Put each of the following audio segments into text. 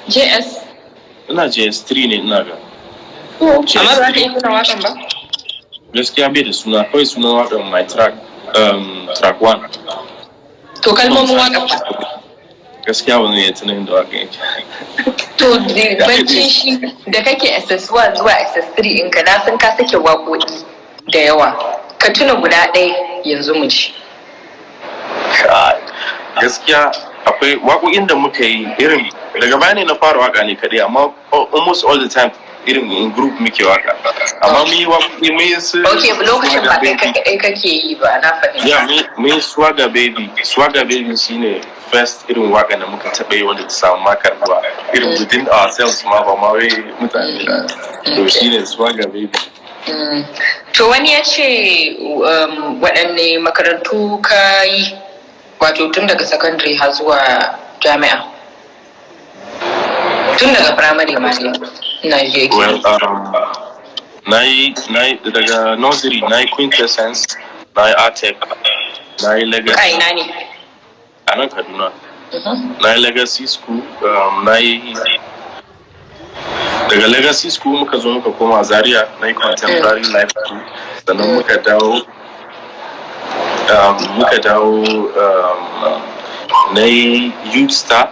JS. Ina JS3 ne, ina ga. Amma ba za ka iya tuna wakan ba? Gaskiya bai da suna, kawai sunan wakan My Track, track 1. To, kalmomin wakan ba? Gaskiya ba zan iya tuna inda wakan yake. To, bancin shi, da kake SS1 zuwa SS3 ɗinka, na san ka sake waƙoƙi da yawa. Ka tuna guda ɗaya yanzu mu ji. Kai, gaskiya akwai waƙoƙin da muka yi, irin daga baya ne na fara waka ne kaɗai, amma almost all the time irin in group muke waka, amma mun yi waƙoƙi, mun yi su Ok, lokacin ba kai Swagger Baby. kaɗai kake yi ba, na fahimta. Yeah, mun yi Swagger Baby. Swagger Baby shine first irin waka da muka taɓa yi wanda ta samu makar ba irin within ourselves ma, ba ma wai mutane da to, shine Swagger Baby. To, wani ya ce waɗanne makarantu ka yi, wato tun daga secondary har zuwa jami'a? Tun daga primary ma ne ina ji yake. Well, na yi daga nursery, na yi Quintessence, na yi Artec, na yi Ka Legacy. ina ne? A nan Kaduna. Na yi Legacy School, na yi daga Legacy School muka zo muka koma Zaria, na yi Contemporary Life School, sannan muka dawo, na yi Youth Star.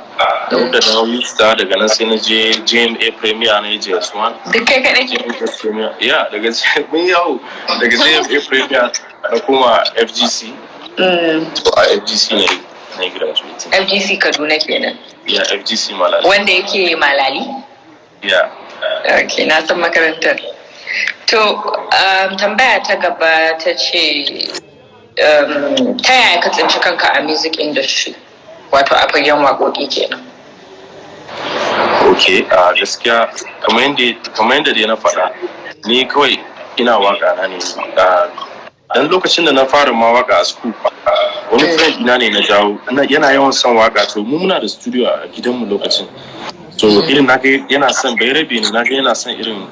Da muka dawo Youth Star, daga nan sai na je JMA Premier, na yi JS1. Duk kai kaɗai? JMA Premier, yeah, daga mun yawo daga JMA Premier na koma FGC. To, a FGC ne na yi graduating. FGC Kaduna kenan. Yeah, FGC Malali. Wanda yake Malali? Yeah. Ok, na san makarantar. To, tambaya ta gaba ta ce, ta yaya ka tsinci kanka a music industry? Wato a fagen waƙoƙi kenan. Ok, a gaskiya kamar yadda dai na faɗa, ni kawai ina waka na ne. Dan lokacin da na fara ma waka a school, wani friend ina ne na jawo, yana yawan son waka. To, mu muna da studio a gidanmu lokacin. So irin naga yana son, bai rabe ne, naga yana son, irin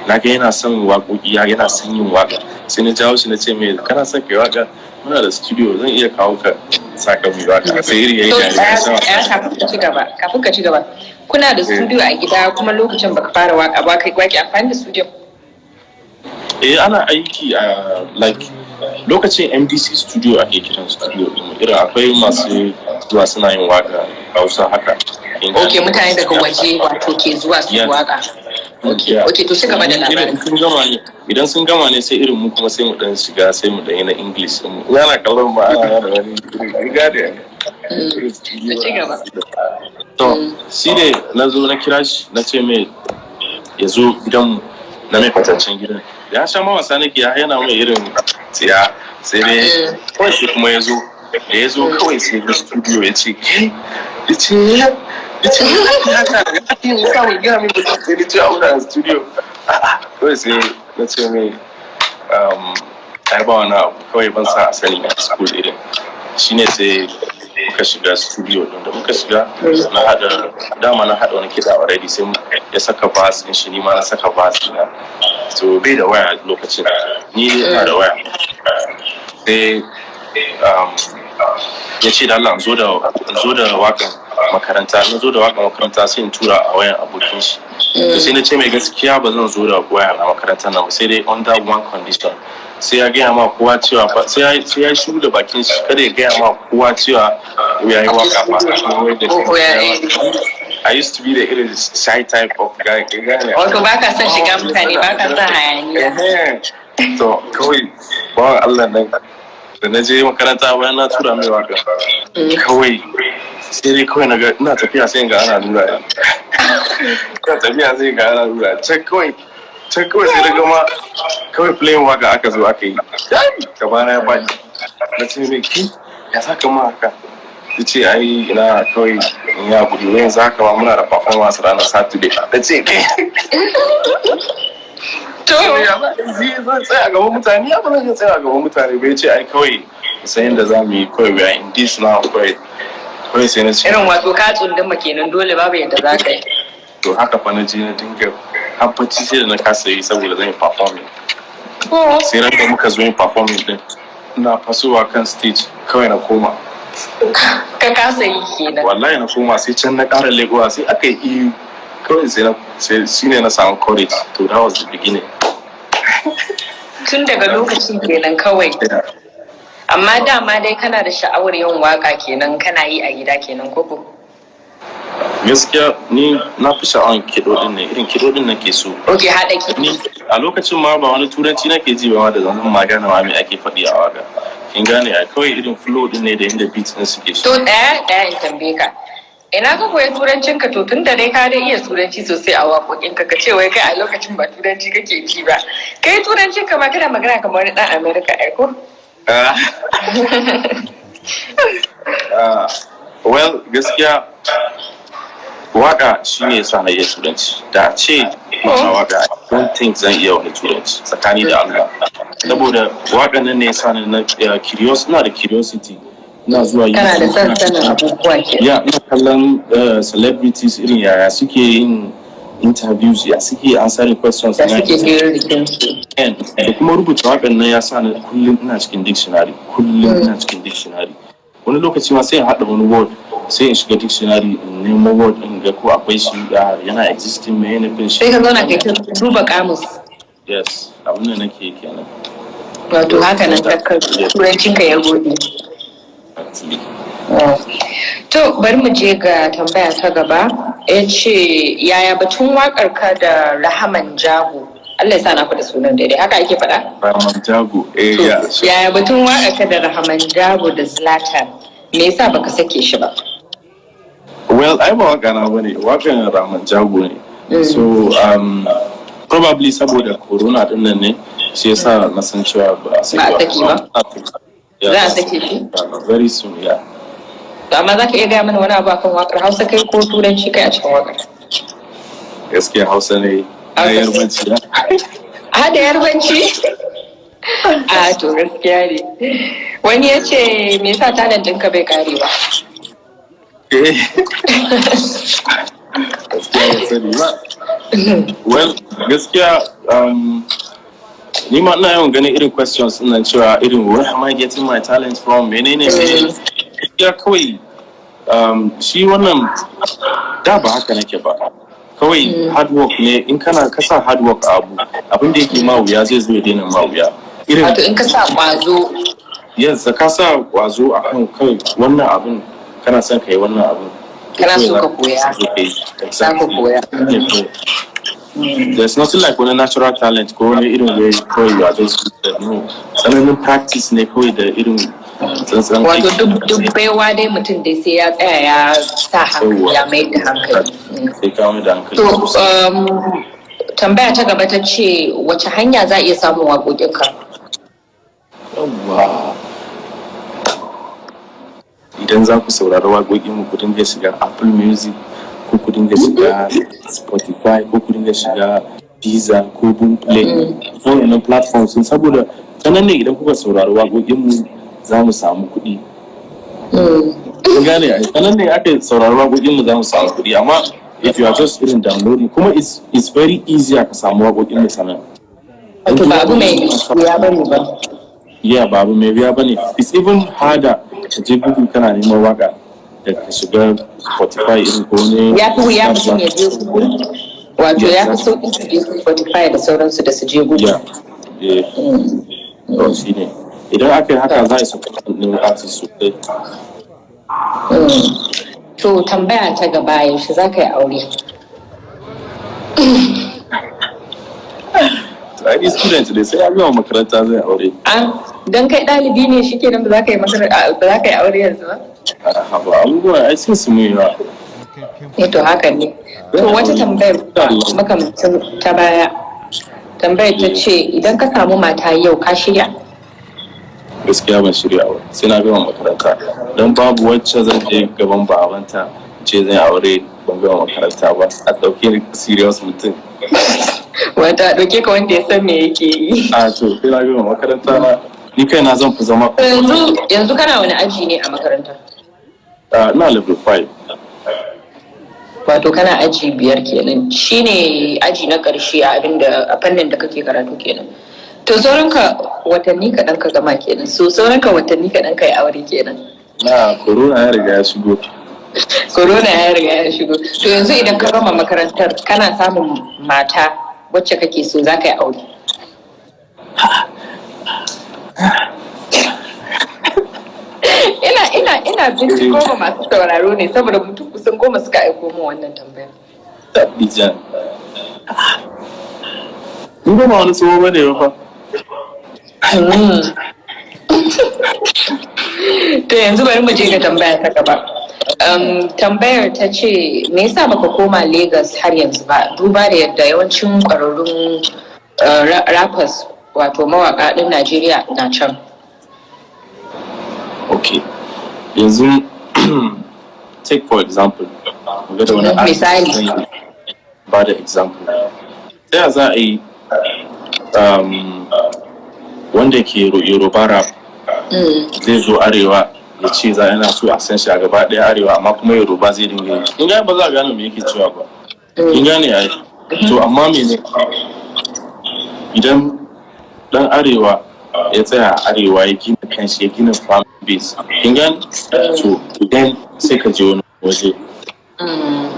naga yana son waƙoƙi, yana son yin waka. Sai na jawo shi, na ce mai, "Kana son kai waka? Muna da studio, zan iya kawo ka saka mu waka." Sai irin yayi To, dariya. tsaya, kafin ka ci gaba, kafin ka ci gaba. Kuna da studio a gida, kuma lokacin baka fara waka ba, kai waki amfani da studio? Eh, ana aiki a like lokacin MDC Studio ake kiran studio din. Irin akwai masu zuwa suna yin waka Hausa haka. Ok, mutane daga waje wato ke zuwa su waka. Ok, to ci gaba da labarin. Irin sun gama ne, idan sun gama ne, sai irin mu kuma sai mu dan shiga, sai mu dan yi na English din mu. Ana kallon ba ana yana wani irin gade. Ci gaba. To, shi ne na zo na kira shi, na ce mai ya zo gidanmu, na mai kwatancen gidan. Ya sha ma wasa nake, ya yana mai irin tsiya, sai dai kawai shi kuma ya zo. Da ya zo kawai sai ga studio, ya ce ke, ya ce ya ce ya haka ya ce ya sa mu gaya min ba, sai ni ce a wuna studio. A'a, kawai sai na ce mai ai ba wani abu, kawai ban sa a sani a school irin. Shine sai muka shiga studio din. Da muka shiga, na hada, dama na hada wani kiɗa already, sai ya saka bass din shi, ni ma na saka bass ɗina. So bai da waya lokacin, ni ina da waya. Sai ya ce da Allah in zo da wakan makaranta. Na zo da wakan makaranta, sai in tura a wayan abokin shi. To, sai na ce mai gaskiya ba zan zo da waya na makarantar nan ba, sai dai under one condition: sai ya gaya ma kowa cewa fa, sai ya shiru da bakin shi, kada ya gaya ma kowa cewa ya yi waka fa. Oh, ya yi. I used to be the irin shy type of guy, ka gane? Wato ba ka son shiga mutane, ba ka son hayaniya. Ehe. To, kawai bawan Allah nan, da na je makaranta bayan na tura mai waka, kawai sai dai kawai na ga ina tafiya sai ga ana nura, ina tafiya sai ga ana nura can, kawai can kawai sai na gama kawai playing waka aka zo aka yi, gaba na ya faɗi. Na ce mai, "Ki ya saka ma haka?" Ya ce ai ina, kawai in ya gudu yanzu haka ma muna da performance ranar Saturday. Na ce kai, To, ya ba zan tsaya gaban mutane? Ya ba zan iya tsaya gaban mutane ba? Ya ce ai kawai sai yadda za mu yi, kawai we are in this now. Kawai kawai sai na ce Irin wato ka tsunduma kenan, dole babu yadda za ka yi. To, haka fa na je na dinga habbaci, sai da na kasa yi saboda zan yi performing. Sai ran da muka zo yin performing din, ina fasowa kan stage kawai na koma. Ka kasa yi kenan. Wallahi na koma, sai can na ƙara legowa, sai aka yi ihu kawai, sai na sai shine na samu courage. To, that was the beginning. Tun daga lokacin kenan kawai. Amma dama dai kana da sha'awar yin waka kenan, kana yi a gida kenan koko? Gaskiya ni na fi sha'awar kiɗoɗin ne, irin kiɗoɗin nake so. Ok, haɗa ki. Ni a lokacin ma ba wani Turanci nake ji ba ma da zan magana ma me ake faɗi a waka, kin gane? A kawai irin flow din ne da inda beats din suke To, so. ɗaya ɗaya in tambaye ka. Ina ka koyi Turancin ka? To, tun da dai ka dai iya Turanci sosai a waƙoƙin ka, ka ce wai kai a lokacin ba Turanci kake ji ba. Kai Turancin ka ma kana magana kamar wani ɗan Amerika ai ko? Ah, well, gaskiya waka shine yasa na iya Turanci. Da a ce ba waka, I don't think zan iya wani Turanci, tsakani da Allah, saboda waka nan ne yasa ni na curious, ina da curiosity, ina zuwa Kana da YouTube, son sanin abubuwa kenan. Ya, ina kallon celebrities, irin yaya suke yin interviews, ya suke answering questions Da na suke hirarrakin su. Da kuma rubuta waƙan nan ya sa ni kullum ina cikin dictionary, kullum ina cikin dictionary. Wani lokaci ma sai in haɗa wani word, sai in shiga dictionary in nemo word in ga ko akwai shi, yana existing, me nufin shi. Sai ka zauna kai ta duba kamus. Yes, abin da nake kenan. Wato haka nan ka Turancin ka ya gode. Actually. To, bari mu je ga tambaya ta gaba. Ya ce, yaya batun waƙar ka da Rahaman Jago? Allah ya sa na faɗi sunan daidai. Haka ake faɗa? Rahman Jago, eh. To, Ya. yaya batun waƙar ka da Rahaman Jago da Zlatan? Me yasa baka sake shi ba? Well, ai ba waka na bane, wakan Rahman Jago ne. So probably saboda corona din nan ne shi yasa na san cewa ba a saki. Ba a saki ba? Yeah. Za a sake shi? Very soon, yeah. To, amma za ka iya gaya mana wani abu akan waƙar? Hausa kai ko Turanci kai a cikin waƙar? Gaskiya Hausa ne na. Hausa. Yarbanci na. A da Yarbanci? A to, gaskiya ne. Wani ya ce, me yasa talent ɗinka bai kare ba? Eh, gaskiya ban sani ba. Well, gaskiya ni ma ina yawan ganin irin questions ɗin nan cewa irin "Where am I getting my talent from?" Menene menene. Gaskiya kawai shi wannan da ba haka nake ba. Kawai hard work ne. In kana ka sa hard work a abu, abin da yake ma wuya zai zo ya daina ma wuya. Irin Wato in ka sa ƙwazo. Yes, da ka sa kwazo akan kai wannan abin, kana son ka yi wannan abin, to Kana kawai so za ka koya. zo ka yi. Za ka koya. Ne kawai. There's nothing like wani natural talent ko wani irin way kawai you are just gifted. No. Tsananin practice ne kawai da irin tsantsan Wato aiki. duk baiwa dai mutum dai sai ya tsaya ya sa hankali, ya mai da hankali. Sai ka mai da hankali To, sosai. Tambaya ta gaba ta ce, wace hanya za a iya samun waƙoƙinka? Yawwa. Idan za ku saurari waƙoƙin mu, ku dinga shiga Apple Music ko ku dinga shiga Spotify ko ku dinga shiga Deezer ko Boomplay. Waɗannan platforms sun, saboda ta nan ne idan kuka saurari waƙoƙin mu za mu samu kuɗi. Kun gane ai, ta nan ne aka saurari waƙoƙin mu za mu samu kuɗi. Amma if you are just irin downloading kuma, it's very easy ka samu waƙoƙin mu sanan. Wato ba abu mai wuya bane ba. Yeah, ba abu mai wuya bane. It's even harder ka je Google kana neman waka da ka shiga Spotify irin ko ne. Ya fi wuya mutum ya je Google. Wato ya fi sauƙi su je su Spotify da sauransu da su je Google. Yeah, to shine, idan aka yi haka za a yi support din artist sosai. To, tambaya ta gaba, yaushe za ka yi aure? To, ai ni student ne, sai ya gama makaranta zai aure. An dan kai ɗalibi ne shi kenan ba za ka yi makaranta, ba za ka yi aure yanzu ba? Ah, ba abubuwa ai sai su mun yawa. Eh, to haka ne. To, wata tambayar makamancin ta baya. Tambayar ta ce, idan ka samu mata yau, ka shirya? Gaskiya ban shirya ba, sai na gama makaranta, don babu wacce zan je gaban babanta ce zan aure ban gama makaranta ba, a ɗauke ni serious mutum. Wata ɗauke ka wanda ya san me yake yi. A to, sai na gama makaranta na, ni kaina zan fi zama. To, yanzu kana wani aji ne a makaranta? Ah, ina level 5. Wato kana aji 5 kenan. Shine aji na ƙarshe a abinda a fannin da kake karatu kenan. To, sauranka watanni kaɗan ka gama kenan. So sauranka watanni kaɗan ka yi aure kenan. Na corona ya riga ya shigo. Corona ya riga ya shigo. To yanzu idan ka gama makarantar, kana samun mata wacce kake so, za ka yi aure? Ina binciko ma masu sauraro ne, saboda mutum kusan 10 suka aiko min wannan tambayar. Bijan. Ni ba wani tsoho bane ba fa. To yanzu bari mu je ga tambaya ta gaba. Tambayar ta ce, me yasa baka koma Lagos har yanzu ba, duba da yadda yawancin kwararrun rappers, wato mawaka ɗin Najeriya, na can? Okay. Yanzu take for example. Mu ga da wani artist. Misali. Zan yi ba da example. Ta ya za a yi wanda ke Yoruba rap zai zo arewa ya ce za yana so a san shi a gaba ɗaya arewa, amma kuma Yoruba zai dinga yi? Kin gane, ba za a gane me yake cewa ba. Kin gane ai? To amma mene, idan dan arewa ya tsaya a arewa, ya gina kanshi, ya gina fan base, kin gane, so then sai ka je wani waje,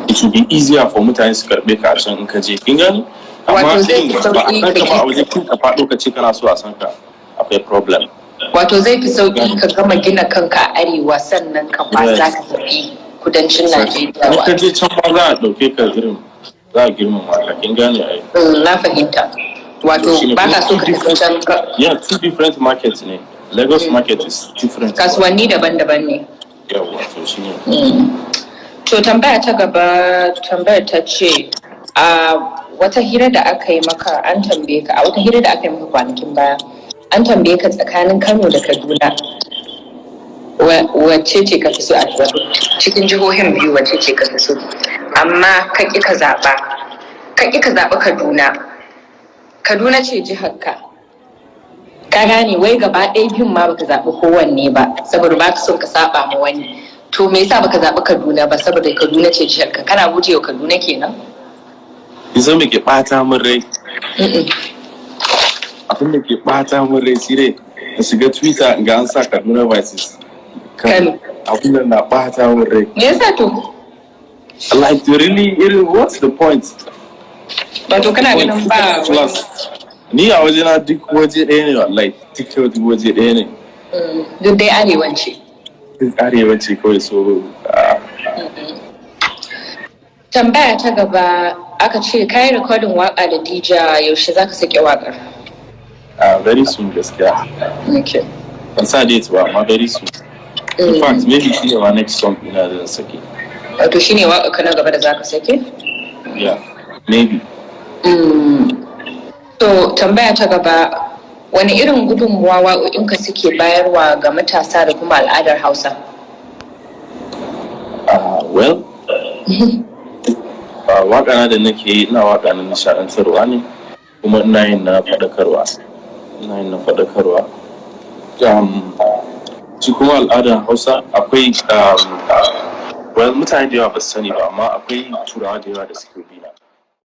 it will be easier for mutane su karbe ka a can in ka je, kin gane? Amma Wato zai fi in ba a sauƙi san ka ka ba a waje, kin ka faɗo ka ce kana so a san ka, akwai problem. Wato zai fi sauƙi ka gama gina kanka a arewa, sannan ka kwasa ka tafi kudancin Najeriya. In ka je can ma za a ɗauke ka, irin za a girmama ka, kin gane ai? Na fahimta. Wato Shine ba ka so ka tafi can Yeah, two different markets ne. Lagos market is different. Kasuwanni daban-daban ne. Yawwa, to shine. To tambaya ta gaba, tambayar ta ce, a wata hira da aka yi maka an tambaye ka, a wata hira da aka yi maka kwanakin baya an tambaye ka, tsakanin Kano da Kaduna wacce ce ka fi so, a wato cikin jihohin biyu wacce ce ka fi so, amma ka ƙi ka zaɓa, ka ƙi ka zaɓi Kaduna. Kaduna ce jihar ka. Ka gane, wai gaba ɗaya biyun ma baka zaɓi kowanne ba saboda ba ka son ka saba ma wani. To me yasa baka zaɓi Kaduna ba, saboda Kaduna ce jihar ka? Kana gujewa Kaduna kenan? Kin san me ke ɓata min rai? Mm-mm. Abin da ke ɓata min rai shi ne in shiga Twitter in ga an sa Kaduna versus Kano. Abin da na ɓata min rai. Me yasa to? Like, really, irin, what's the point? Wato kana ganin ba Plus, ni a wajena duk waje ɗaya ne, wallahi duk waje ɗaya ne. Duk dai arewan ce. Duk arewa ce kawai, so Tambaya ta gaba, aka ce kayi rikodin waka da Dija, yaushe zaka sake wakar? Very soon gaskiya. Ban sa date ba, amma very soon. In fact, maybe shi ne ma next song ina da zan sake. Wato shine waka ka na gaba da zaka sake? Yeah, maybe. To tambaya ta gaba, wani irin gudunmuwa waƙoƙinka suke bayarwa ga matasa da kuma al'adar Hausa? Well, waka na da nake yi, ina waka na nishaɗantarwa ne, kuma ina yin na faɗakarwa. Ina yin na faɗakarwa. Shi kuma al'adar Hausa akwai well, mutane da yawa ba su sani ba, amma akwai turawa da yawa da suke bi na.